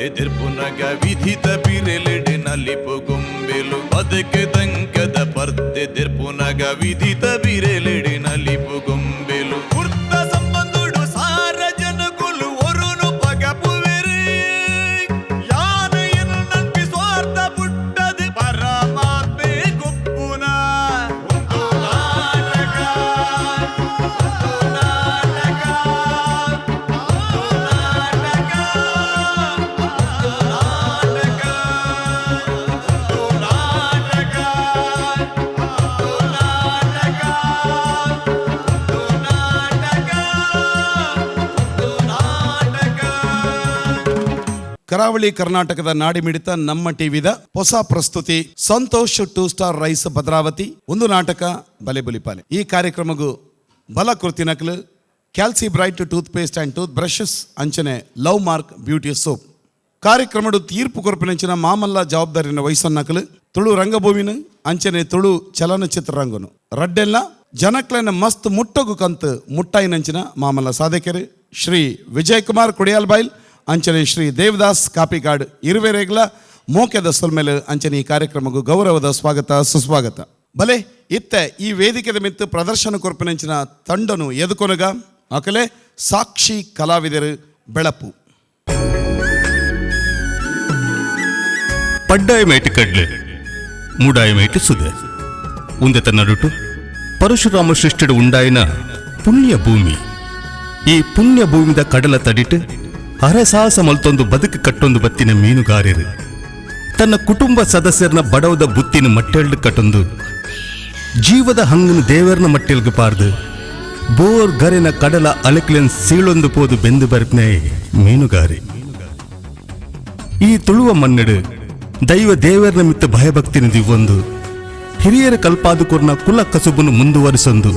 ಪರ್ತೆ ದೆರ್ಪುನಗ ವಿಧಿತ ಬಿರೆಲೆಡೆ ನಲಿಪು ಗೊಂಬೆಲು. ಬದುಕು ತಂಕದ ಪರ್ತೆ ದೆರ್ಪುನಗ ವಿಧಿತ ಬಿರೆಲೆಡೆ ನಲಿಪು ಗೊಂಬೆಲು. ಕುರ್ತ ಸಂಬಂಧುಡು ಸಾರ ಜನಕುಲು ಒರುನು ಪಗಪುವೆರು. ಯಾನ ಎನ್ನಂಪಿ ಸ್ವಾರ್ಥ ಪುಟ್ಟದು ಪರಮಾತ್ಮೆ ಗೊಪ್ಪುನ. ಒಂದು ನಾಟಕ, ಒಂದು ನಾಟಕ, ಒಂದು ನಾಟಕ, ಒಂದು ನಾಟಕ, ಒಂದು ನಾಟಕ, ಒಂದು ನಾಟಕ, ಒಂದು ನಾಟಕ, ಒಂದು ನಾಟಕ. ಕರಾವಳಿ ಕರ್ನಾಟಕದ ನಾಡಿಮಿಡಿತ ನಮ್ಮ ಟಿವಿದ ಹೊಸ ಪ್ರಸ್ತುತಿ Santosh two star rice Bhadravati, ಒಂದು ನಾಟಕ ಬಲೆ ಬುಲಿಪಾಲೆ. ಈ ಕಾರ್ಯಕ್ರಮಗೂ ಬಲ ಕೃತಿ ನಕಲು calci bright tooth paste and tooth brushes ಅಂಚನೆ ಲವ್ ಮಾರ್ಕ್ ಬ್ಯೂಟಿ ಸೋಪ್. ಕಾರ್ಯಕ್ರಮಡು ತೀರ್ಪು ಕೊರಪಿನಂಚಿನ ಮಾಮಲ್ಲ ಜವಾಬ್ದಾರಿನ ವಹಿಸನ್ನಕಲು ತುಳು ರಂಗಭೂಮಿನ ಅಂಚನೆ ತುಳು ಚಲನಚಿತ್ರ ರಂಗನು ರಡ್ಡೆಲ್ಲ ಜನಕ್ಲೆನ ಮಸ್ತ್ ಮುಟ್ಟಗು ಕಂತು ಮುಟ್ಟಾಯಿನಂಚಿನ ಮಾಮಲ್ಲ ಸಾಧಕರು ಶ್ರೀ ವಿಜಯ್ ಕುಮಾರ್ ಕೊಡಿಯಾಲ್ಬೈಲ್ ಅಂಚನೆ ಶ್ರೀ ದೇವದಾಸ್ ಕಾಪಿಕಾಡ್ ಇರುವೆರೆಗ್ಲ ಮೋಕೆದ ಸೊಲ್ಮೆಲೆ ಅಂಚನೆ ಈ ಕಾರ್ಯಕ್ರಮಕ್ಕೂ ಗೌರವದ ಸ್ವಾಗತ ಸುಸ್ವಾಗತ. ಬಲೆ ಇತ್ತೆ ಈ ವೇದಿಕೆದ ಮಿತ್ತು ಪ್ರದರ್ಶನ ಕೊರ್ಪಿನಂಚಿನ ತಂಡನು ಎದುಕೊನಗ ಅಕಲೆ ಸಾಕ್ಷಿ ಕಲಾವಿದರು ಬೆಳಪು. ಪಡ್ಡಾಯ ಮೇಟ್ ಕಡ್ಲೆ, ಮೂಡಾಯ ಮೇಟ್ ಸುದೆ, ಉಂದೆತ ನಡುಟು ಪರಶುರಾಮ ಸೃಷ್ಟಿಡು ಉಂಡಾಯಿನ ಪುಣ್ಯ ಭೂಮಿ. ಈ ಪುಣ್ಯ ಭೂಮಿದ ಕಡಲ ತಡಿಟ್ ಅರಸಾಹಸ ಮಲ್ತೊಂದು ಬದುಕು ಕಟ್ಟೊಂದು ಬತ್ತಿನ ಮೀನುಗಾರರು ತನ್ನ ಕುಟುಂಬ ಸದಸ್ಯರನ್ನ ಬಡವದ ಬುತ್ತಿನ ಮಟ್ಟೆಲ್ಡು ಕಟ್ಟೊಂದು, ಜೀವದ ಹಂಗನ ದೇವರನ ಮಟ್ಟೆಲ್ಗ್ ಪಾರ್ದು, ಬೋರ್ ಗರೆನ ಕಡಲ ಅಲೆಕ್ಲೆನ್ ಸೀಳೊಂದು ಪೋದು ಬೆಂದು ಬರ್ಪ್ನೆ ಮೀನುಗಾರಿ. ಈ ತುಳುವ ಮಣ್ಣೆಡು ದೈವ ದೇವರನ ಮಿತ್ತ ಭಯಭಕ್ತಿನ ದಿವ್ವೊಂದು, ಹಿರಿಯರ ಕಲ್ಪಾದುಕೊರ್ನ ಕುಲ ಕಸುಬನ್ನು ಮುಂದುವರಿಸೊಂದು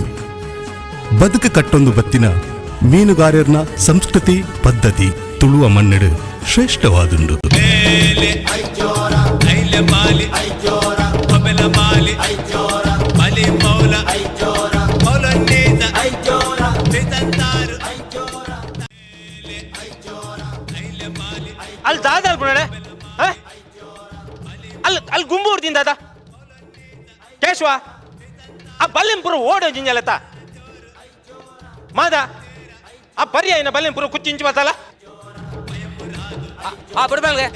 ಬದುಕು ಕಟ್ಟೊಂದು ಬತ್ತಿನ ಮೀನುಗಾರರ್ನ ಸಂಸ್ಕೃತಿ ಪದ್ಧತಿ ತುಳುವ ಮಣ್ಣೆಡು ಶ್ರೇಷ್ಠವಾದುಂಡು. ಅಲ್ಲಿ ದಾದ ಅಲ್ಪಣೆ, ಅಲ್ಲಿ ಅಲ್ಲಿ ಗುಂಬೂರ್ದಿಂದ ದಾದ ಕೇಶವ, ಆ ಬಲ್ಲೆಂಪುರ ಓಡೋ ಜಿಂಜಲತ್ತ ಮಾದ, ಆ ಪರ್ಯಾಯನ ಬಲ್ಲೆಂಪುರ ಕುಚ್ಚಿಂಚು ಬತ್ತಲ್ಲ. ಆ ಬಿಡ್ಬಲ್ಗೆ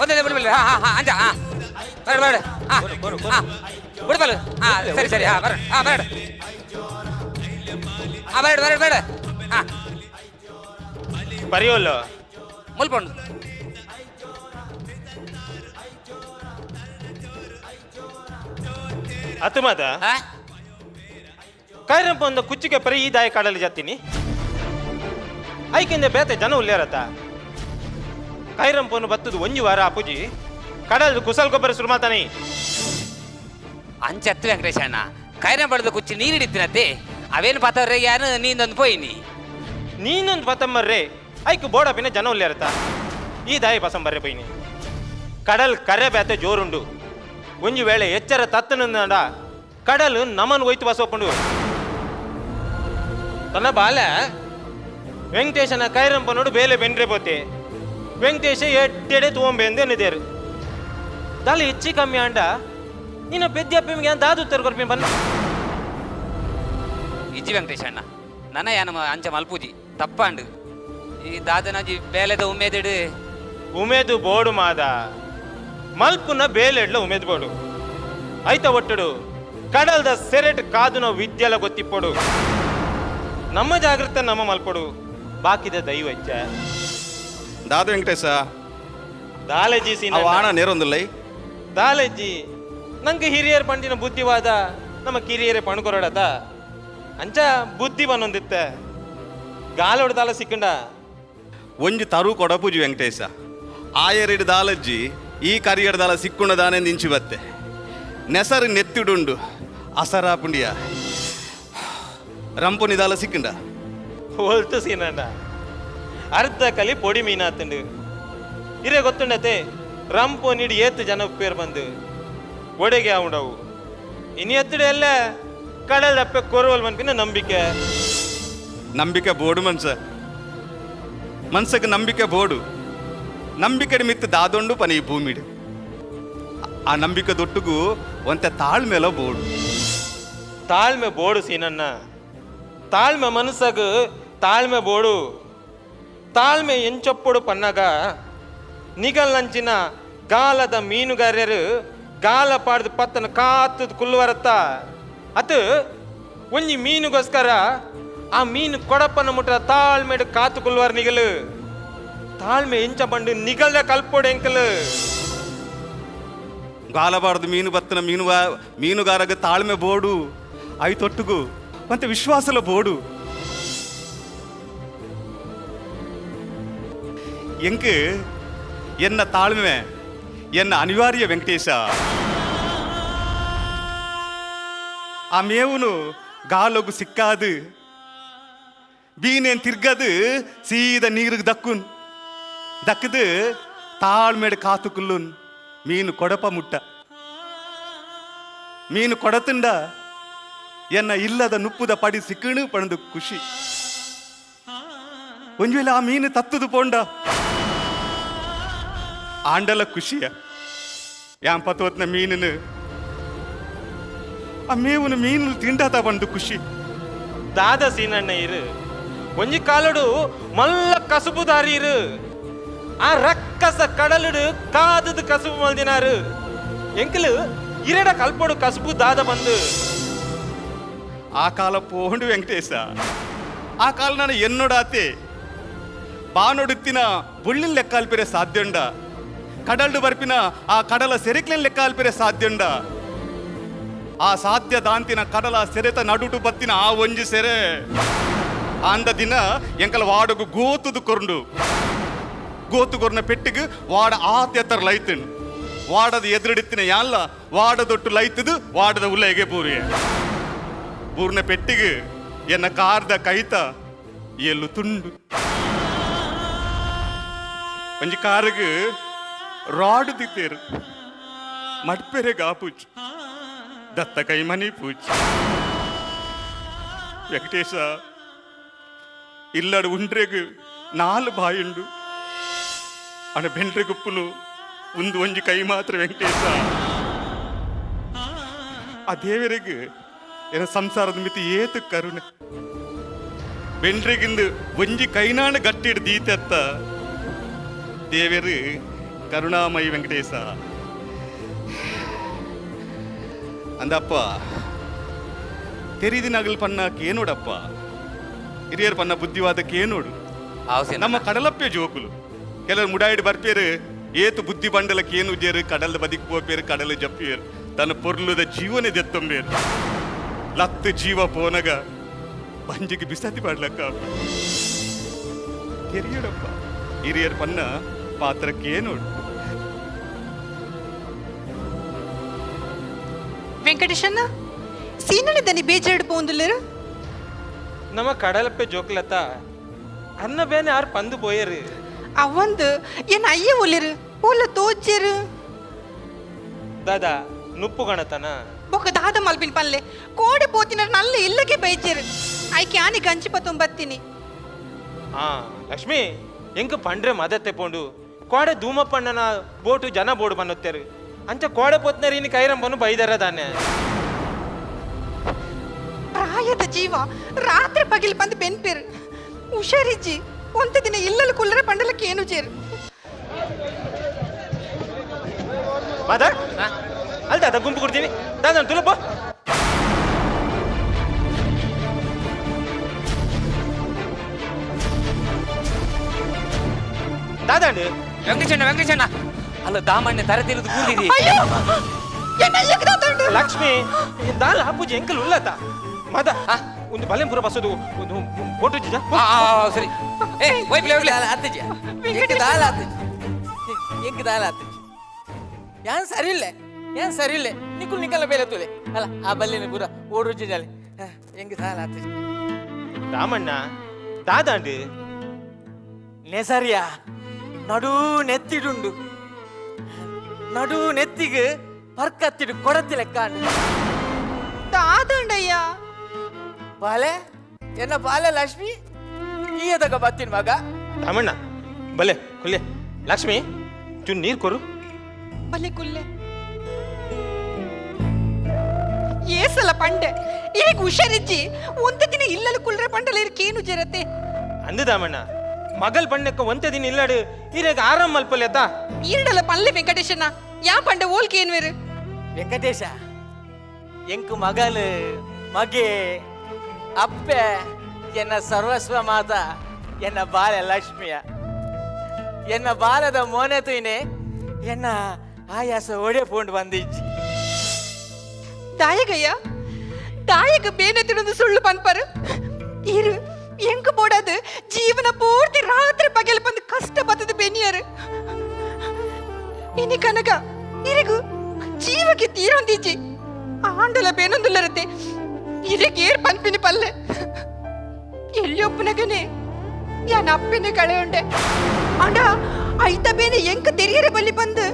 ಒಂದೇ ಬಿಡ್ಬಲ್. ಹಾ ಹಾ ಹಾ ಅಂಜ, ಹಾ ಬರಡ ಬರಡ, ಹಾ ಹಾ ಬಿಡ್ಬಲ್, ಹಾ ಸರಿ ಸರಿ, ಹಾ ಬರ, ಹಾ ಬರಡ, ಹಾ ಬರಡ ಬರಡ ಬರಡ, ಹಾ. ಪರಿಯೋಲ್ಲ. ಮುಲ್ಪಂಡು. ಅತ್ತು ಮಾದ. ಹಾ. ಕೈರಂಪ ಒಂದು ಕುಚ್ಚಿಗೆ ಪರಿ ಈ ದಾಯ ಕಾಡಲ್ಲಿ ಜಾತೀನಿ ಐಕಿಂದ ಬೇತೆ ಜನ ಉಲ್ಲೇರತ್ತ. ಕೈರಂಪನ್ನು ಬತ್ತದು ಒಂಜಿ ವಾರ ಅಪುಜಿ, ಕಡಲ್ ಕುಸಲ್ ಗೊಬ್ಬರ ಶುರು ಮಾತಾನೆ. ಅಂಚತ್ತು ವೆಂಕಟೇಶ ಅಣ್ಣ, ಕೈನ ಬಡ್ದು ಕುಚ್ಚಿ ನೀರು ಹಿಡಿತೀನತ್ತೆ, ಅವೇನು ಪಾತವ್ರೆ ಯಾರು ನೀಂದೊಂದು ಪೋಯಿನಿ. ನೀನೊಂದು ಪತಂಬರ್ರೆ, ಐಕ್ ಬೋಡ ಪಿನ ಜನ ಉಲ್ಲೇರತ್ತ. ಈ ದಾಯ ಪಸಂಬರ್ರೆ ಪೈನಿ, ಕಡಲ್ ಕರೆ ಬೇತೆ ಜೋರುಂಡು. ಒಂಜಿ ವೇಳೆ ಎಚ್ಚರ ತತ್ತನಂದ ಕಡಲು ನಮನ್ ಒಯ್ತು ಬಸವಪ್ಪಂಡು. ತನ್ನ ಬಾಲ ವೆಂಕಟೇಶನ ಕೈರಂಪ ನೋಡು, ಬೇಲೆ ಬೆಂಡ್ರೆ ಪೋತೆ. ವೆಂಕಟೇಶ ಎಡ್ಡೆಡೆ ತೂಂಬೆ ಎಂದೇನಿದೇರು ದಾಲ ಹೆಚ್ಚಿ ಕಮ್ಮಿ ಅಂಡ ನೀನು ಪೆದ್ಯಪ್ಪಿಗೆ ದಾದು ಉತ್ತರ ಬನ್ನ. ಇಜ್ಜಿ ವೆಂಕಟೇಶ ಅಣ್ಣ, ನನ್ನ ಯಾನ ಅಂಚ ಮಲ್ಪೂಜಿ, ತಪ್ಪಾಂಡು. ಈ ದಾದನಜಿ ಬೇಲೆದ ಉಮೇದಿಡು. ಉಮೇದು ಬೋಡು ಮಾದ, ಮಲ್ಪುನ ಬೇಲೆಡ್ಲ ಉಮೇದು ಬೋಡು. ಐತ ಒಟ್ಟುಡು ಕಡಲ್ದ ಸೆರೆಟ್ ಕಾದುನ ವಿದ್ಯೆಲ ಗೊತ್ತಿಪ್ಪೊಡು. ನಮ್ಮ ಜಾಗೃತೆ ನಮ್ಮ ಮಲ್ಪೊಡು, ಬಾಕಿದ ದೈವ ಹೆಚ್ಚ. ದಾದ ವೆಂಕಟೇಶ? ದಾಲೆಜಿ. ಅವ ಆಣ ನೇರೊಂದುಲ್ಲೈ. ದಾಲೆಜ್ಜಿ, ನಂಗೆ ಹಿರಿಯರ್ ಪಂಡಿನ ಬುದ್ಧಿವಾದ ನಮ್ಮ ಕಿರಿಯರೇ ಪಣ್ಕೊರಡತ ಅಂಚ ಬುದ್ಧಿ ಬನ್ನೊಂದಿತ್ತೆ ಗಾಲೋಡು ದಾಲ ಸಿಕ್ಕಂಡ. ಒಂಜಿ ತರು ಕೊಡಪೂಜಿ ವೆಂಕಟೇಶ, ಆಯರಿಡ್ ದಾಲಜ್ಜಿ, ಈ ಕರಿಯಡ್ ದಾಲ ಸಿಕ್ಕುಂಡ ದಾನೆ ನಿಂಚಿ ಬತ್ತೆ. ನೆಸರು ನೆತ್ತಿಡುಂಡು ಅಸರಾಪುಂಡಿಯ ರಂಪುನಿ ದಾಲ ಸಿಕ್ಕುಂಡ. ಹೋಲ್ತು ಸೀನಣ್ಣ, ಅರ್ಧ ಕಲಿ ಪೊಡಿ ಮೀನಾತಂಡು. ಇರೇ ಗೊತ್ತುಂಡತೆ, ರಂಪು ನೀಡಿ ಏತ್ತು ಜನ ಉಪ್ಪೇರ್ ಬಂದು ಒಡೆಗೆ ಅವುಂಡವು. ಇನಿ ಎತ್ತಡೆ ಎಲ್ಲ ಕಡಲ್ ದಪ್ಪೆ ಕೊರುವಲ್ ಮನ್ಪಿನ ನಂಬಿಕೆ. ನಂಬಿಕೆ ಬೋಡು ಮನ್ಸ, ಮನ್ಸಕ್ಕೆ ನಂಬಿಕೆ ಬೋಡು. ನಂಬಿಕೆ ಮಿತ್ತು ದಾದೊಂಡು ಪನಿ ಈ ಭೂಮಿಡು. ಆ ನಂಬಿಕೆ ದೊಟ್ಟುಗು ಒಂತೆ ತಾಳ್ಮೆಲ ಬೋಡು. ತಾಳ್ಮೆ ಬೋಡು ಸೀನಣ್ಣ, ತಾಳ್ಮೆ ಮನಸ್ಸಗ್ ತಾಳ್ಮೆ ಬೋಡು. ತಾಳ್ಮೆ ಎಂಚೊಪ್ಪೊಡು ಪನ್ನಗ ನಿಗಲ್ನಂಚಿನ ಗಾಲದ ಮೀನುಗಾರರು ಗಾಲ ಪಾಡ್ದು ಪತ್ತನ ಕಾತದ ಕುಲ್ಲುವರತ್ತ ಅತ್ ಒಂಜಿ ಮೀನುಗೋಸ್ಕರ ಆ ಮೀನು ಕೊಡಪನ ಮುಟ್ಟ ತಾಳ್ಮೆಡು ಕಾತು ಕುಲ್ಲುವರ್ ನಿಗಲು. ತಾಳ್ಮೆ ಎಂಚ ಬಂಡು ನಿಗಲ್ದ ಕಲ್ಪೊಡು ಎಂಕಲು. ಗಾಲಬಾರ್ದು ಮೀನು ಬತ್ತನ ಮೀನುಗಾರಗ ತಾಳ್ಮೆ ಬೋಡು, ಐತೊಟ್ಟುಗು ಮತ್ತೆ ವಿಶ್ವಾಸಲ ಬೋಡು. ಎಂಕ್ ಎನ್ನ ತಾಳ್ಮೆ ಎನ್ನ ಅನಿವಾರ್ಯ ವೆಂಕಟೇಶ. ಆ ಮೇವುನು ಗಾಲೊಗು ಸಿಕ್ಕಾದು ಬೀನೇನ್ ತಿರ್ಗದು ಸೀದ ನೀರಿಗೆ ದಕ್ಕುನ್ ದಕ್ಕದು ತಾಳ್ಮೆಡ್ ಕಾತು ಕುಲ್ಲುನ್ ಮೀನು ಕೊಡಪ ಮುಟ್ಟ. ಮೀನು ಕೊಡತುಂಡ ಎನ್ನ ಇಲ್ಲದ ನುಪ್ಪುದ ಪಡಿ ಸಿಕ್ಕಣು ಪಣದು ಖುಷಿ. ಒಂಜಿ ವೇಳೆ ಆ ಮೀನು ತತ್ತದು ಪೋಂಡ ಆಂಡಲ ಖುಷಿಯ. ಯಾನ್ ಪತೋತ್ನ ಮೀನನು ಆ ಮೇವುನು ಮೀನು ತಿಂಡಾತ ಬಂದು ಖುಷಿ. ದಾದ ಸೀನಣ್ಣ ಇರು ಒಂಜಿ ಕಾಲಡು ಮಲ್ಲ ಕಸುಬುದಾರಿ ಇರು. ಆ ರಕ್ಕಸ ಕಡಲುಡು ಕಾದದ ಕಸುಬು ಮಲ್ದಿನಾರು ಎಂಕಲು ಇರಡ ಕಲ್ಪೊಡು ಕಸುಬು ದಾದ ಬಂದು. ಆ ಕಾಲ ಪೋಂಡು ವೆಂಕಟೇಶ, ಆ ಕಾಲ ನಾನು ಎನ್ನೋಡಾತೆ ಬಾನೊಡುತ್ತಿನ ಬುಳ್ಳಿನ ಲೆಕ್ಕಾಲ್ಪಿರೆ ಸಾಧ್ಯುಂಡ, ಕಡಲ್ಡು ಬರ್ಪಿನ ಆ ಕಡಲ ಸೆರೆಕ್ಲಿನ ಲೆಕ್ಕಾಲ್ಪಿರೆ ಸಾಧ್ಯುಂಡ. ಆ ಸಾಧ್ಯ ದಾಂತಿನ ಕಡಲ ಸೆರೆತ ನಡುಟು ಬತ್ತಿನ ಆ ಒಂಜಿ ಸೆರೆ ಅಂದ ದಿನ ಎಂಕಲ ವಾಡಗು ಗೋತುದು ಕೊರ್ಂಡು ಗೋತು ಕೊರ್ನ ಪೆಟ್ಟಿಗೆ ವಾಡ ಆತ್ಯತ್ತರ ಲೈತುಂಡು. ವಾಡದ ಎದುರುಡಿತ್ತಿನ ಯಾನ್ಲ ವಾಡದೊಟ್ಟು ಲೈತದು ವಾಡದ ಉಲ್ಲೆಗೆ ಪೂರಿಯ ಪೂರ್ಣ ಪೆಟ್ಟಿಗೆ ಎನ್ನ ಕಾರ್ದ ಕೈತ ಎಲ್ಲು ತುಂಡು. ಒಂಜಿ ಕಾರುಗು ರಾಡ್ ದಿತ್ತೇರು ಮಡ್ಪೆರೆ ಗಾಪುಚ್ ದತ್ತ ಕೈ ಮನಿ ಪೂಜ್. ವೆಂಕಟೇಶ ಇಲ್ಲಡು ಉಂಡ್ರೆಗ್ ನಾಲ್ ಬಾಯುಂಡು ಅಣ ಬೆಂಡ್ರೆ ಗುಪ್ಪುನು ಒಂದು ಒಂಜಿ ಕೈ ಮಾತ್ರ ವೆಂಕಟೇಶ. ಆ ದೇವರಿಗೆ ಏನ ಸಂಸಾರದ ಮಿತಿ ಏತು ಕರುಣೆ. ಬೆಂಡ್ರಿಗಿಂದು ಒಂಜಿ ಕೈನಾಣ ಗಟ್ಟಿಡ್ ದೀತೆತ್ತ ದೇವರು ಕರುಣಾಮಯಿ ವೆಂಕಟೇಶ. ಅಂದಪ್ಪ ತೆರಿದಿನಗಲ್ ಪನ್ನ ಕೇನೋಡಪ್ಪ, ಹಿರಿಯರ್ ಪನ್ನ ಬುದ್ಧಿವಾದಕ್ಕೆ ಏನೋಡು. ನಮ್ಮ ಕಡಲಪ್ಪೆ ಜೋಕುಲು ಕೆಲವರು ಮುಡಾಯಿಡ್ ಬರ್ಪೇರು ಏತು ಬುದ್ಧಿ ಬಂಡಲ ಕೇನು ಜೇರು ಕಡಲ ಬದಿಕ್ ಪೋಪೇರು ಕಡಲ ಜಪ್ಪಿಯರು ತನ್ನ ಪೊರ್ಲುದ ಜೀವನ ದೆತ್ತೊಂಬೇರು. ಲತ್ತು ಜೀವ ಪೋನಗ ಬಂಜಿಗೆ ಬಿಸತಿ ಪಾಡ್ಲಕ್ಕ ತೆರಿಯಡಪ್ಪ ಹಿರಿಯರ್ ಪನ್ನ ಪಾತ್ರಕ್ಕೆ ನೋಡು. ವೆಂಕಟೇಶಣ್ಣ ಸೀನಣ್ಣ ದನಿ ಬೇಜಾರು ಪೋಂದುಲ್ಲೇರು. ನಮ್ಮ ಕಡಲಪ್ಪೆ ಜೋಕ್ಲತ್ತ ಅನ್ನ ಬೇನೆ ಆರ್ ಪಂದು ಪೋಯರು. ಅವಂದು ಏನ್ ಅಯ್ಯ ಒಲ್ಲೆರು ಓಲ ತೋಚೆರು. ದಾದಾ ನುಪ್ಪು ಗಣತನ ಬೊಕ್ಕ ದಾದ ಮಲ್ಪಿನ ಪಲ್ಲೆ ಕೋಡೆ ಪೋತಿನ ನಲ್ಲ ಇಲ್ಲಗೆ ಬೈಚೆರು ಐಕೆ ಆನಿ ಗಂಚಿ ಪತ್ತೊಂಬತ್ತೀನಿ. ಹಾ ಲಕ್ಷ್ಮಿ ಎಂಕ್ ಪಂಡ್ರೆ ಮದತ್ತೆ ಪೋಂಡು ಕೋಡೆ ಧೂಮಪ್ಪಣ್ಣನ ಬೋಟು ಜನ ಬೋಡು ಬನ್ನೊತ್ತೇರು ಅಂಚ ಕೋಡೆ ಪೋತ್ನರಿ ಇನ್ನು ಕೈರಂಬನು ಬೈದಾರ ದಾನೆ. ಪ್ರಾಯದ ಜೀವ ರಾತ್ರಿ ಪಗಿಲ್ ಬಂದು ಬೆನ್ಪೇರು ಹುಷಾರಿಜ್ಜಿ ಒಂತ ದಿನ ಇಲ್ಲಲು ಕುಲ್ಲರ ಪಂಡಲಕ್ಕೆ ಏನು ಚೇರು. ಮಾದ ಅಲ್ ದಾದಾ ಗುಂಪು ಕೊಡ್ತೀನಿ ದಾದಾ ತುಲಪ್ಪ. ದಾದಾಂಡು ವೆಂಕಟೇಶಣ್ಣ ವೆಂಕಟೇಶಣ್ಣ ಅಲ್ಲ ದಾಮಣ್ಣ ತರೆ ತಿರುದು ಕೂದಿರಿ. ಅಯ್ಯೋ ಎನ್ನ ಅಯ್ಯಕ್ಕೆ ದಾತುಂಡು. ಲಕ್ಷ್ಮಿ ದಾಲ ಪೂಜೆ ಎಂಕಲ್ ಉಲ್ಲತ ಮದ ಒಂದು ಬಲೆಂ ಪೂರ ಬಸ್ಸದು ಒಂದು ಫೋಟೋ ಜಿಜ. ಸರಿ ಏ ಒಯ್ಪ್ಲೆ ಒಯ್ಪ್ಲೆ ಆತಜಿ ಎಂಕ್ ದಾಲ ಆತಜಿ ಎಂಕ್ ದಾಲ ಆತಜಿ ಯಾನ್ ಸರಿ ಇಲ್ಲ ಯಾನ್ ಸರಿ ಇಲ್ಲ ನಿಕುಲ್ ನಿಕಲ ಬೇಲೆ ತುಲೆ ಅಲ್ಲ ಆ ಬಲ್ಲಿನ ಪೂರ ಓಡುಜಿ ಜಾಲೆ ಎಂಕ್ ದಾಲ ಆತಜಿ. ರಾಮಣ್ಣ ದಾದಾಂಡು ನೆಸರಿಯಾ ನಡು ನೆತ್ತಿಡುಂಡು ನಡು ನೆತ್ತಿಗೆ ಪರ್ಕತ್ತಿಡು ಕೊಡತಿ ಲೆಕ್ಕಾಂಡು. ದಾದಂಡಯ್ಯ ಬಾಲೆ ಎನ್ನ ಬಾಲೆ ಲಕ್ಷ್ಮಿ ಈಯದಗ ಬತ್ತಿನ ಮಗ. ರಾಮಣ್ಣ ಬಲೆ ಕೊಲ್ಲೆ ಲಕ್ಷ್ಮಿ, ಚೂರು ನೀರು ಕೊರು. ಬಲೆ ಕುಲ್ಲೆ. ಏಸಲ ಪಂಡೆ ಈಗ ಹುಷಾರಿಜ್ಜಿ, ಒಂದ ದಿನ ಇಲ್ಲಲು ಕುಲ್ರೆ ಪಂಡಲ ಇರ್ಕೇನು ಜರತೆ. ಅಂದು ದಾಮಣ್ಣ, ಮಗಲ್ ಪಣ್ಣಕ್ಕ ಒಂತೆ ದಿನ ಇಲ್ಲಾಡು ಇರೇಗ ಆರಾಮ್ ಮಲ್ಪಲೆತ್ತ. ಈರಡಲ ಪಲ್ಲೆ ವೆಂಕಟೇಶನ ಯಾ ಪಂಡ ಓಲ್ಕೆ ಏನ್ವೇರು. ವೆಂಕಟೇಶ, ಎಂಕು ಮಗಲು ಮಗೆ ಅಪ್ಪೆ ಎನ್ನ ಸರ್ವಸ್ವ ಮಾತ ಎನ್ನ ಬಾಲ ಲಕ್ಷ್ಮಿಯ ಎನ್ನ ಬಾಲದ ಮೋನೆ ತುಯ್ನೆ ಎನ್ನ ಆಯಾಸ ಒಡೆ ಪೋಂಡು ಬಂದಿಜ್ಜಿ. ದಾಯಗಯ್ಯ, ದಾಯಗ ಬೇನೆ ತಿಳದು ಸುಳ್ಳು ಪನ್ಪರು. ಇರು ಎಂಕು ಬೋಡದು ಜೀವನ ಪೂರ್ತಿ ರಾತ್ರಿ ಪಗಲು ಬಂದು ಕಷ್ಟ ಬತ್ತದ ಬೆನಿಯರು. ಇನಿ ಕನಕ ಇರಿಗು ಜೀವಕ್ಕೆ ತೀರೊಂದಿಜ್ಜಿ. ಆಂಡಲ ಬೇನೊಂದುಲ್ಲರತೆ ಇರಿಗೆ ಏರ್ ಪನ್ಪಿನಿ ಪಲ್ಲೆ. ಎಲ್ಲಿಯೊಪ್ಪನಗನೆ ಯಾನ್ ಅಪ್ಪಿನ ಕಳೆಯುಂಡೆ. ಅಂಡ ಐತ ಬೇನೆ ಎಂಕ ತೆರಿಯರೆ ಬಲ್ಲಿ ಬಂದು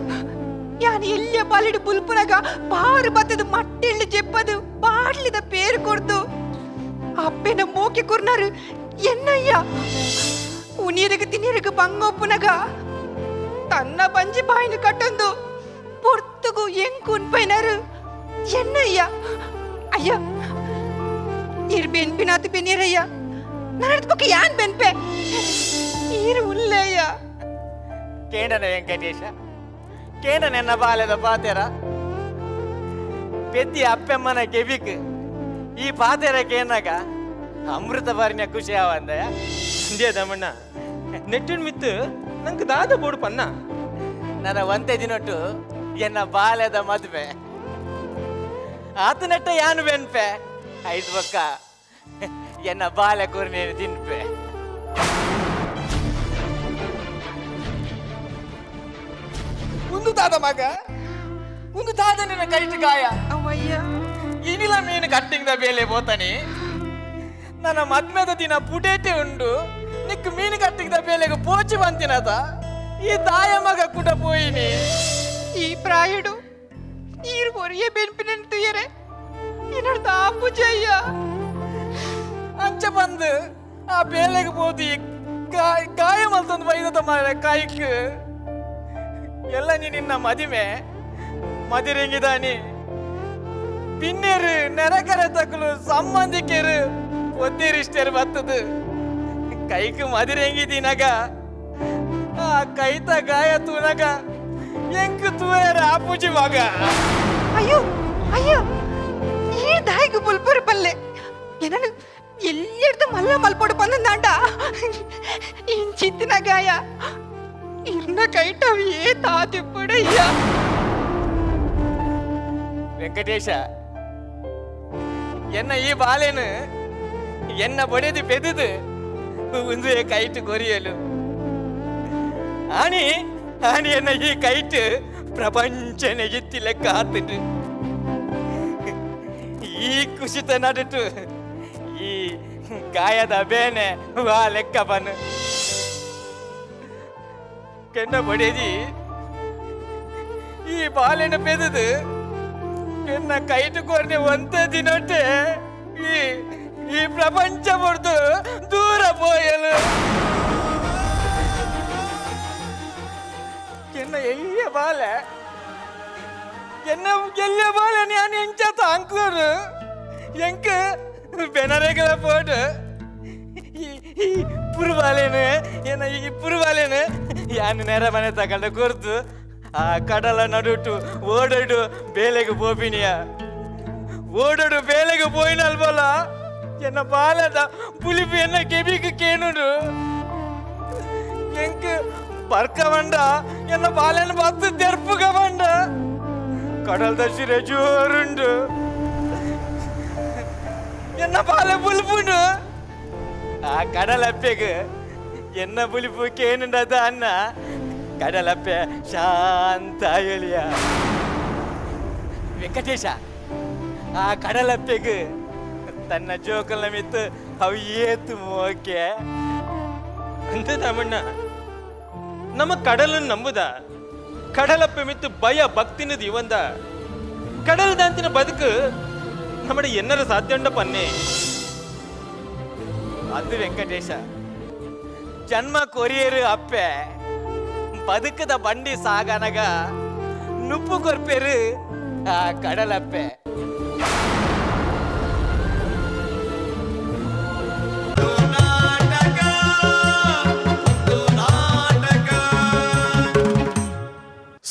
ಯಾನ್ ಎಲ್ಲಿಯ ಪಾಲಿಡು ಬುಲ್ಪುನಗ ಬಾರು ಬತ್ತದ ಮಟ್ಟೆಳ್ಳಿ ಜೆಪ್ಪದು ಬಾಡ್ಲಿದ ಪೇರು ಕೊರ್ದು ಅಪ್ಪೆನ ಮೋಕೆ ಕುರ್ನಾರು ಎನ್ನಯ್ಯ. ಉನಿಯರಿಗೆ ತಿನಿಯರಿಗೆ ಬಂಗೊಪ್ಪುನಗ ತನ್ನ ಬಂಜಿ ಬಾಯಿನ ಕಟ್ಟೊಂದು ಪೊರ್ತುಗು ಎಂಕು ಉನ್ಪೈನಾರು ಎನ್ನಯ್ಯ. ಅಯ್ಯ, ಇರ್ ಬೆನ್ಪಿನಾತು ಬೆನಿಯರಯ್ಯ, ನನ್ನ ಬೊಕ್ಕ ಯಾನ್ ಬೆನ್ಪೆ ಈರು ಉಲ್ಲಯ್ಯ. ಕೇಂಡನ ವೆಂಕಟೇಶ, ಕೇಂಡನ ಎನ್ನ ಬಾಲ್ಯದ ಪಾತೆರ ಪೆದ್ದಿ ಅಪ್ಪೆಮ್ಮನ ಕೆಬಿಕ್ ಈ ಪಾತೆರ ಕೇನಾಗ ಅಮೃತ ಬಾರಿನ ಖುಷಿ ಆವಂದಯ. ಇಂದೇ ದಾಮಣ್ಣ, ನೆಟ್ಟಿನ ಮಿತ್ತು ನಂಗೆ ದಾದ ಬೋಡು ಪನ್ನ. ನನ್ನ ಒಂತೆ ದಿನೊಟ್ಟು ಎನ್ನ ಬಾಲ್ಯದ ಮದುವೆ ಆತ ನೆಟ್ಟ ಯಾನು ಬೆನ್ಪೆ ಐದು ಬಕ್ಕ ಎನ್ನ ಬಾಲ್ಯ ಕೂರ್ನೇನು ತಿನ್ಪೆ. ಒಂದು ತಾದ ಮಗ, ಒಂದು ತಾದ ನಿನ್ನ ಕೈಟ್ ಗಾಯ. ಅವಯ್ಯ, ಇನಿಲ ಮೀನು ಕಟ್ಟಿಂಗ್ದ ಬೇಲೆ ಬೋತಾನೆ. ನನ್ನ ಮದ್ಮೆದ ದಿನ ಪುಡೇಟೆ ಉಂಡು ನಿಕ್ ಮೀನು ಕಟ್ಟಿಂಗ್ದ ಬೇಲೆಗೆ ಪೋಚಿ ಬಂತಿನದ ಈ ತಾಯ ಮಗ ಕುಟ ಪೋಯಿನಿ. ಈ ಪ್ರಾಯಡು ಈರು ಒರಿಯೇ ಬೆನ್ಪಿನ ತುಯರೆ ಏನರ್ಥ ಆಪುಜಯ್ಯ. ಅಂಚ ಬಂದು ಆ ಬೇಲೆಗೆ ಹೋದಿ ಗಾಯ ಗಾಯ ಮಲ್ತೊಂದು ಬೈದದ ಮಾರೆ ಕಾಯ್ಕ್ ಎಲ್ಲ ನೀ ನಿನ್ನ ಮದಿಮೆ ಮದಿರೆಂಗಿದಾನಿ. ಪಿನ್ನೇರು ನೆರಕರೆ ತಕಲು ಸಂಬಂಧಿಕರು ಒದ್ದಿರಿಷ್ಟೇರು ಬತ್ತದು ಕೈಕ್ ಮದಿರೆಂಗಿದೀನಗ ಆ ಕೈತ ಗಾಯ ತೂನಗ ಎಂಕ್ ತೂಯರ ಆಪುಜಿ ಮಗ. ಅಯ್ಯೋ ಅಯ್ಯೋ, ಈ ದಾಯಿಗೆ ಬುಲ್ಪುರು ಪಲ್ಲೆ ಏನನು ಎಲ್ಲಿಡ್ದು ಮಲ್ಲ ಮಲ್ಪೊಡು ಪಂದಂದಾಂಡ ಇಂಚಿತ್ತಿನ ಗಾಯ ಇರ್ನ ಕೈಟವ್ ಏ ತಾತಿಪ್ಪಡಯ್ಯ. ವೆಂಕಟೇಶ, ಎನ್ನ ಈ ಬಾಲೆನು ಎನ್ನ ಬಡೆದು ಪೆದುದು ಒಂದು ಕೈಟ್ ಕೊರಿಯಲು ಆಣಿ ಆಣಿ ಎನ್ನ ಈ ಕೈಟ್ ಪ್ರಪಂಚನೆ ಎತ್ತಿ ಲೆಕ್ಕ ಆತುಂಡು. ಈ ಕುಸಿತ ನಡುಟು ಈ ಗಾಯದ ಬೇನೆ ವಾ ಲೆಕ್ಕ ಬನ್ನು ಕೆನ್ನ ಬಡೆದಿ ಈ ಬಾಲೆನ ಪೆದುದು ಎನ್ನ ಕೈಟು ಕೊರ್ನೆ ಒಂತ ದಿನೊಟ್ಟೆ ಈ ಈ ಪ್ರಪಂಚ ಬಡ್ದು ದೂರ ಪೋಯಲು. ಎನ್ನ ಎಲ್ಲಿಯ ಬಾಲೆ, ಎನ್ನ ಎಲ್ಲಿಯ ಬಾಲೆ ನಾನು ಎಂಚ ತಾಂಕೂರು ಎಂಕ್ ಬೆನರೆಗಳ ಪೋಟು ಈ ಪುರುಬಾಲೇನು ಏನ ಈ ಪುರುಬಾಲೇನು ಯಾನು ನೇರ ಮನೆ ತಗೊಂಡ ಕೊರ್ತು ಆ ಕಡಲ ನಡುಟು ಓಡಡು ಬೇಲೆಗೆ ಪೋಪಿನಿಯ ಓಡಡು ಬೇಲೆಗೆ ಪೋಯಿನಲ್ಬಲ್ಲ ಎನ್ನ ಬಾಲದ ಪುಲಿಪು ಎನ್ನ ಕೆಬಿக்கு ಕೇನುಡು ಎಂಕ್ ಬರ್ಕ ಬಂಡ ಎನ್ನ ಬಾಲೆನ ಬತ್ತು ದೆರ್ಪುಗ ಬಂಡ ಕಡಲ್ದ ಸಿರೆ ಜೋರುಂಡು ಎನ್ನ ಬಾಲೆ ಪುಲ್ಪುಂಡು ಆ ಕಡಲಪ್ಪೆಗ್ ಎನ್ನ ಪುಲಿಪು ಕೇನುಂಡದ ಅನ್ನ ಕಡಲಪ್ಪೆ ಶಾಂತ ಎಳಿಯ. ವೆಂಕಟೇಶ, ಆ ಕಡಲಪ್ಪೆಗ್ ತನ್ನ ಜೋಕಲ್ನ ಮಿತ್ತು ಅವು ಏತು ಮೋಕೆ. ಅಂತ ದಾಮಣ್ಣ, ನಮ್ಮ ಕಡಲನ್ನು ನಂಬುದ ಕಡಲಪ್ಪೆ ಮಿತ್ತು ಭಯ ಭಕ್ತಿನದು ಇವಂದ ಕಡಲ ದಾಂತಿನ ಬದುಕು ನಮ್ಮಡೆ ಎನ್ನರ ಸಾಧ್ಯ ಉಂಡ ಪನ್ನೆ. ಅದು ವೆಂಕಟೇಶ, ಜನ್ಮ ಕೊರಿಯರು ಅಪ್ಪೆ ಬದುಕದ ಬಂಡಿ ಸಾಗನಗ ನುಪ್ಪು ಕೊರ್ಪೇರು ಆ ಕಡಲಪ್ಪೆ.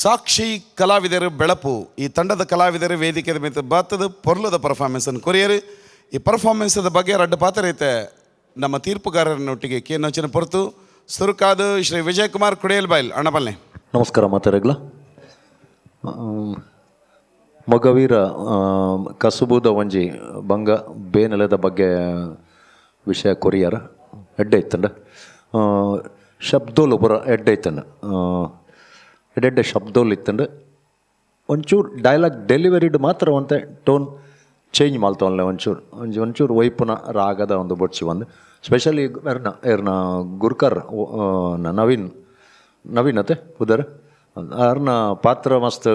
ಸಾಕ್ಷಿ ಕಲಾವಿದರು ಬೆಳಪು ಈ ತಂಡದ ಕಲಾವಿದರು ವೇದಿಕೆ ಮೇಲೆ ಬತ್ತದ ಪೊರ್ಲದ ಪರ್ಫಾರ್ಮೆನ್ಸ್ ಅನ್ನು ಕೊರಿಯರು. ಈ ಪರ್ಫಾರ್ಮೆನ್ಸ್ ಬಗ್ಗೆ ರಡ್ಡು ಪಾತ್ರ ಐತೆ ನಮ್ಮ ತೀರ್ಪುಗಾರರನ್ನೊಟ್ಟಿಗೆ ಕೆ ನೊಚಿನ ಪೊರ್ತು ಸುರುಕಾದು ಶ್ರೀ ವಿಜಯಕುಮಾರ್ ಕುಡಿಯಲ್ಬೈಲ್ ಅಣ್ಣಪಲ್ನೆ. ನಮಸ್ಕಾರ ಮಾತಾರಗ್ಲ. ಮಗವೀರ ಕಸುಬುದ ಒಂಜಿ ಬಂಗ ಬೇನೆಲೆದ ಬಗ್ಗೆ ವಿಷಯ ಕೊರಿಯರ ಎಡ್ಡೆ ಇತ್ತಂಡ ಶಬ್ದೋಲು ಪೂರ ಎಡ್ಡೆ ಇತ್ತಂಡ ಎಡ್ಡೆ ಶಬ್ದೋಲು ಇತ್ತಂಡ ಒಂಚೂರು ಡೈಲಾಗ್ ಡೆಲಿವರಿಡ್ ಮಾತ್ರ ಒಂತೆ ಟೋನ್ ಚೇಂಜ್ ಮಾಲ್ತವನ್ಲೆ ಒಂಚೂರು ಒಂಜಿ ಒಂಚೂರು ವೈಪುನ ರಾಗದ ಒಂದು ಬೊಡ್ಚಿ ಒಂದು ಸ್ಪೆಷಲಿ ಎರ್ನ ಎರ್ನ ಗುರ್ಕರ್ ನವೀನ್ ನವೀನ್ ಅತ್ತೆ ಉದರ್ ಅರ್ನ ಪಾತ್ರ ಮಸ್ತ್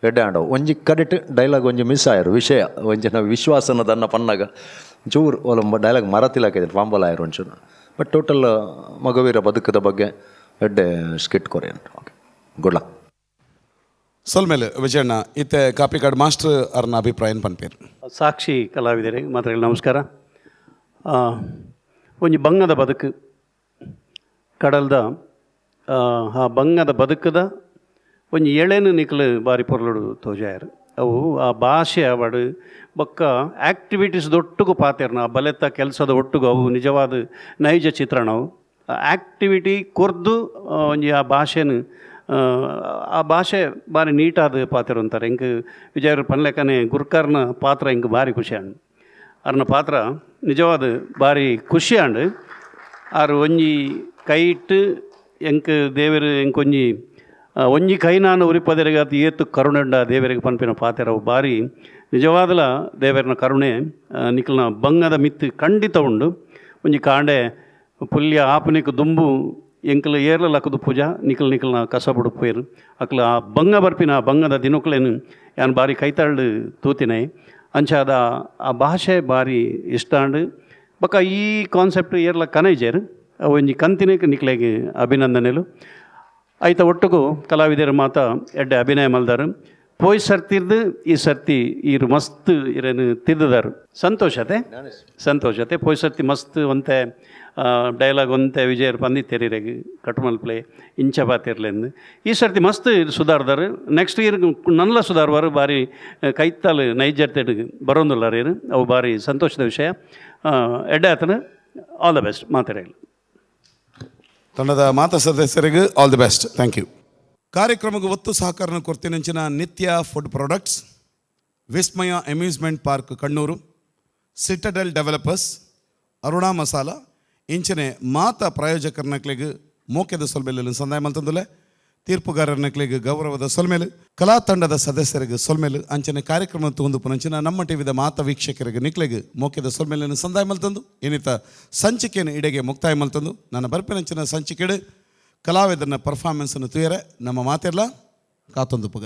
ಎಡ್ಡೆ ಆಂಡವು. ಒಂಜಿ ಕಡೆಟ್ ಡೈಲಾಗ್ ಒಂಜಿ ಮಿಸ್ ಆಯರು ವಿಷಯ ಒಂಜಿ ನಾವು ವಿಶ್ವಾಸನ ದನ್ನ ಪನ್ನಾಗ ಚೂರು ಒಲ ಡೈಲಾಗ್ ಮರತಿಲಾಕಿದ್ರು ಫಾಂಬಲ್ ಆಯರು ಒಂಚೂರು. ಬಟ್ ಟೋಟಲ್ ಮಗವೀರ ಬದುಕದ ಬಗ್ಗೆ ಎಡ್ಡೆ ಸ್ಕಿಟ್ ಕೊರೆ. Okay, good luck. ಸೊಲ್ಮೇಲೆ ವಿಜಯಣ್ಣ ಇತ್ತೆ ಕಾಪಿಕಾಡ್ ಮಾಸ್ಟರ್ ಅರ್ನ ಅಭಿಪ್ರಾಯ ಪನ್ಪೇರು. ಸಾಕ್ಷಿ ಕಲಾವಿದರಿಗೆ ಮಾತ್ರ ನಮಸ್ಕಾರ. ಒಂಜಿ ಬಂಗದ ಬದುಕು ಕಡಲ್ದ ಆ ಬಂಗದ ಬದುಕದ ಒಂಜಿ ಎಳೆನು ನಿಕ್ಲು ಬಾರಿ ಪೊರ್ಲುಡು ತೋಜಾಯರು. ಅವು ಆ ಭಾಷೆ ಅವಡು ಬೊಕ್ಕ ಆ್ಯಕ್ಟಿವಿಟೀಸ್ ದೊಟ್ಟುಗು ಪಾತೆರ್ನ ಆ ಬಲೆತ್ತ ಕೆಲಸದ ಒಟ್ಟುಗು ಅವು ನಿಜವಾದ ನೈಜ ಚಿತ್ರಣ. ಅವು ಆ್ಯಕ್ಟಿವಿಟಿ ಕೊರ್ದು ಒಂಜಿ ಆ ಭಾಷೆನು ಆ ಭಾಷೆ ಭಾರಿ ನೀಟಾದ ಪಾತ್ರ ಅಂತಾರೆ. ಎಂಕ್ ವಿಜಯರು ಪನ್ಲೆಕ್ಕನೆ ಗುರ್ಕಾರ್ನ ಪಾತ್ರ ಎಂಕ್ ಭಾರಿ ಖುಷಿ ಆಂಡ್. ಅರ್ನ ಪಾತ್ರ ನಿಜವಾದ ಭಾರಿ ಖುಷಿ ಆಂಡ್. ಆರು ಒಂಜಿ ಕೈಟ್ ಎಂಕ್ ದೇವರು ಎಂಕ್ ಒಂಜಿ ಒಂಜಿ ಕೈ ನಾನು ಉರಿಪದೆರೆಗೆ ಅದು ಏತು ಕರುಣೆಂಡ ದೇವರಿಗೆ ಪನ್ಪಿನ ಪಾತ್ರ ಅವು ಭಾರಿ ನಿಜವಾದಲ ದೇವರನ ಕರುಣೆ ನಿಕ್ಲನ ಬಂಗದ ಮಿತ್ತು ಖಂಡಿತ ಉಂಡು. ಒಂಜಿ ಕಾಂಡೆ ಪುಲ್ಯ ಆಪನಿಕ್ ದುಂಬು ಎಂಕಲ್ ಏರ್ಲ ಲಕ್ಕದು ಪೂಜಾ ನಿಕಲ್ ನಿಕಲ್ನ ಕಸ ಬುಡುಪೇರು ಅಕ್ಲ ಆ ಬಂಗ ಬರ್ಪಿನ ಆ ಬಂಗದ ದಿನಕ್ಲೇನು ಯಾನ್ ಭಾರಿ ಕೈತಾಳ್ಡು ತೂತಿನೈ. ಅಂಚಾದ ಆ ಭಾಷೆ ಭಾರಿ ಇಷ್ಟಾಂಡು. ಬೊಕ್ಕ ಈ ಕಾನ್ಸೆಪ್ಟ್ ಏರ್ಲ ಕನೈಜೇರು ಒಂಜಿ ಕಂತಿನಕ್ಕೆ ನಿಕ್ಲೆಗ್ ಅಭಿನಂದನೆಲು. ಐತ ಒಟ್ಟುಗು ಕಲಾವಿದರ ಮಾತ ಎಡ್ಡೆ ಅಭಿನಯ ಮಲ್ದಾರು. ಪೋಯ್ ಸರ್ತಿರ್ದು ಈ ಸರ್ತಿ ಈರು ಮಸ್ತ್ ಇರೇನು ತಿದ್ದುದಾರು. ಸಂತೋಷತೆ ಸಂತೋಷತೆ. ಪೋಯ್ ಸರ್ತಿ ಮಸ್ತ್ ಒಂತೆ ಡೈಲಾಗ್ ಒಂತೆ ವಿಜಯರ್ ಪಂದಿತ್ತೇರಿರೆಗ್ ಕಟ್ಮಲ್ ಪ್ಲೇ ಇಂಚ ಬಾತಿರ್ಲೆಂದು ಈ ಸರ್ತಿ ಮಸ್ತ್ ಸುಧಾರ್ದಾರು. ನೆಕ್ಸ್ಟ್ ಇಯರ್ ನನ್ಲ ಸುಧಾರ್ವಾರು ಭಾರಿ ಕೈತಾಲ್ ನೈಜರ್ತೆಡ್ ಬರೋಂದುಲ್ಲಾರ ಇರು. ಅವು ಭಾರಿ ಸಂತೋಷದ ವಿಷಯ. ಎಡ್ಡೆ ಆತನ all the best ಮಾತಾಡಲಿ. ತಂಡದ ಮಾತಾ ಸದಸ್ಯರಿಗೆ all the best. Thank you. ಕಾರ್ಯಕ್ರಮಕ್ಕೆ ಒತ್ತು ಸಹಕಾರನ ಕೊರ್ತಿನಂಚಿನ Nithya food products, Vismaya amusement park Kannur, Citadel developers, Aruna masala ಇಂಚನೆ ಮಾತ ಪ್ರಾಯೋಜಕರ ನಕ್ಲೆಗ್ ಮೋಕೆದ ಸೊಲ್ಮೆಲೆ ಸಂದಾಯ ಮಲ್ತಂದುಲೆ, ತೀರ್ಪುಗಾರರ ನಕ್ಲೆಗ್ ಗೌರವದ ಸೊಲ್ಮೆಲು, ಕಲಾ ತಂಡದ ಸದಸ್ಯರಿಗೆ ಸೊಲ್ಮೆಲು, ಅಂಚನೆ ಕಾರ್ಯಕ್ರಮ ತಗೊಂಡು ಪುನಂಚಿನ ನಮ್ಮ ಟಿವಿದ ಮಾತ ವೀಕ್ಷಕರಿಗೆ ನಿಕ್ಲೆಗ್ ಮೋಕೆದ ಸೊಲ್ಮೆಲನ್ನು ಸಂದಾಯ ಮಲ್ತಂದು ಏನಿತ ಸಂಚಿಕೆಯನ್ನು ಇಡೆಗೆ ಮುಕ್ತಾಯ ಮಲ್ತಂದು ನನ್ನ ಬರ್ಪಿನಂಚಿನ ಸಂಚಿಕೆಡು ಕಲಾವಿದನ ಪರ್ಫಾರ್ಮೆನ್ಸನ್ನು ತುಯರೆ ನಮ್ಮ ಮಾತೆಲ್ಲ ಕಾತೊಂದು ಪುಗ.